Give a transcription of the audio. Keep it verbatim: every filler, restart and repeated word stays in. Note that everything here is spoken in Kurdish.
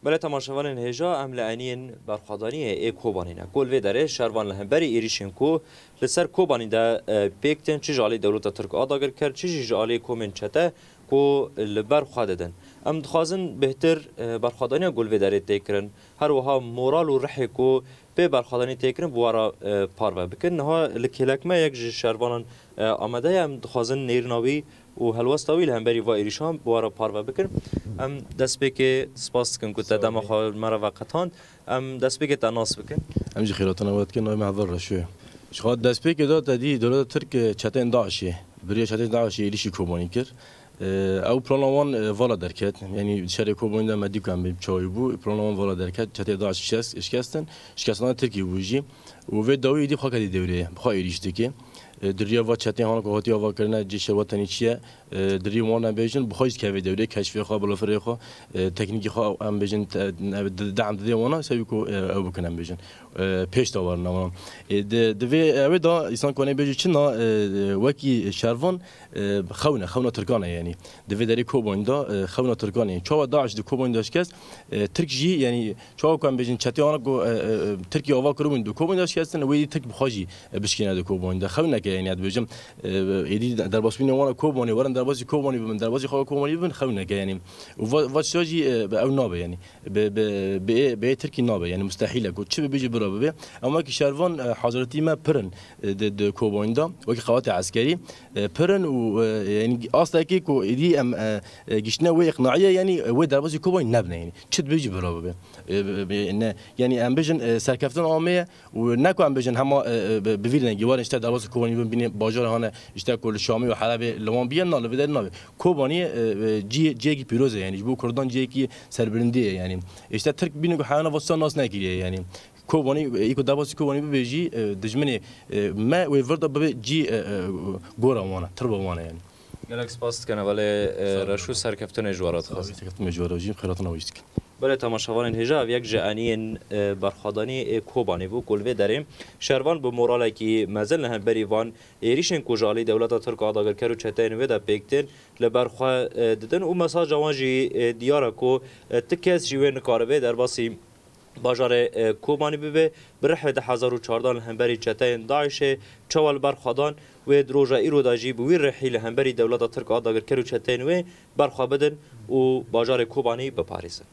Belê temaşevanên hêja, em li eniyên berxwedaniyê ê Kobanî ne. Ku li vê derê şervan li hemberî êrîşên ku li ser Kobanî de, e, pêk tên, çi ji alî dewleta Tirk a dagirker, çi jî ji alî komên çete ku li ber xwe didin. Em dixwazin bêhtir, e, berxwedaniya ku li vê derê tê kirin, her wiha moral û rihê ku pê berxwedanî tê kirin, bi we re, e, parve bikin. Niha li kêlek me yek ji şervanan, e, amade ye. Em dixwazin nêrîna wî û helwesta wî li hemberî va êrîşan bi we re parve bikin. Em destpêkê spas dikin ku te dema xwe li me re veqetand. Em destpêkê te nas bikin. Em jî xêratina we dikin, navê me Heval Reşo ye. Ji xwe destpêkê de te dî dewleta Tirk, e, çeteyên DAIŞê, bi riya çeteyên DAIŞê êrîşî Kobanî kir. E, ew plana wan, e, vala derket. Yanî şerê Kobanî de me dî ku em çawî bû. Plana wan vala derket. Çeteyê DAIŞ şikest, şikestin. Şikestana Tirkî bû jî. Û vê dawî êdî bi xwe ketî dewreyê. Bi xwe êrîş dike. E, di riya va çeteyên hana ku hatiye ava kirine cê şerwetenî çi ye? E, di rî wan em bêjin, bi xwe jî dikeve dewrê, keşfê xwe, balafirê xwe, e, teknîkê xwe em bêjin, te-, ev di-, dehm didê wana, sebî ku, e, ew bikin em bêjin. E, pêş de warine wana. E, di, di vê, ew ê da, îsan ku ne bêjî çi na, e, e, wekî şervan, e, xewne, xewna Tirkan e yanî. Di vê derê Kobanî da, e, xewna Tirkan e. Çawa DAIŞ di Kobanî da şikest, e, Tirk jî, yanî, çawa ku em bêjin, çetê wana ku, e, e, e, Tirkiye ava kiribûn di Kobanî da şikestin, wê dî Tirk bi xwe jî, e, bişkîne di Kobanî da. Xewneke, yanî, ez dibêjim, e, êdî derbasbûnê wana Kobanî, werin derbasî Kobanî bibin, derbasî xwe Kobanî bibin, xewneke, yanî. Û va-, va tişta jî, e, ew nabe, yanî. Bi, bi, bi, bi Tirkî nabe, yanî, mustehîl e ku çi bibe jî bira bibe. Em wekî şervan, e, hazirtî me pir in, e, di, di Kobanî da, wekî qewatê eskerî, e, pir in û, e, yanî, astekî ku êdî em, e, e, giştine wê îqnaiyê, yanî, e, wê derbasî Kobanî nebine, yanî. Çi dibe jî bira bibe. E, bi, bi, ne, yanî, em bêjin, e, serkeftin ameye û ne ku em bêjin hema, e, e, bi, bi vî rengî werin işte derbasî Kobanî bin bînê bajarê hane işte ku li Şamê û Helebê li wan bîye, na li vê derê nabe. Kobanî, e, e, cî-, ciyekî pîroz e, yanî, ji bo Kurdan ciyekî serbilindî ye, yanî. İşte Tirk bîne ku heyana va nas nekiriye, yanî. Kobanî, e, î ku derbasî Kobanî bibe jî, e, dijminê, e, me wê vir de bibe cî, e, e, gora wan e, tirba wan e, yanî. Gelek spas dikin, belê, e, Sağ ol. Reşo, serkeftinê ji we re dixwazin. Serkeftinê ji we re jî, xêratina we jî dikin. Belê temaşevanên hêja, ev yek ji eniyên, e, berxwedaniyê ê Kobanê bû, ku li vê derê şervan bi moralekî mezin li hemberî van êrîşên ku ji alî dewleta Tirk a dagirker û çeteyên wê de pêk tên, li ber xwe, e, didin û mesaja wan jî, e, diyar e ku, e, ti kes jî wê nikaribe derbasî bajarê, e, Kobanî bibe. Bi rihê du hezar û çardeh li hemberî çeteyên DAIŞê çawa li ber xwe dan, wê di roja îro de jî bi wî rihî li hemberî dewleta Tirk a dagirker û çeteyên wê ber xwe bidin û bajarê Kobanî biparêzin.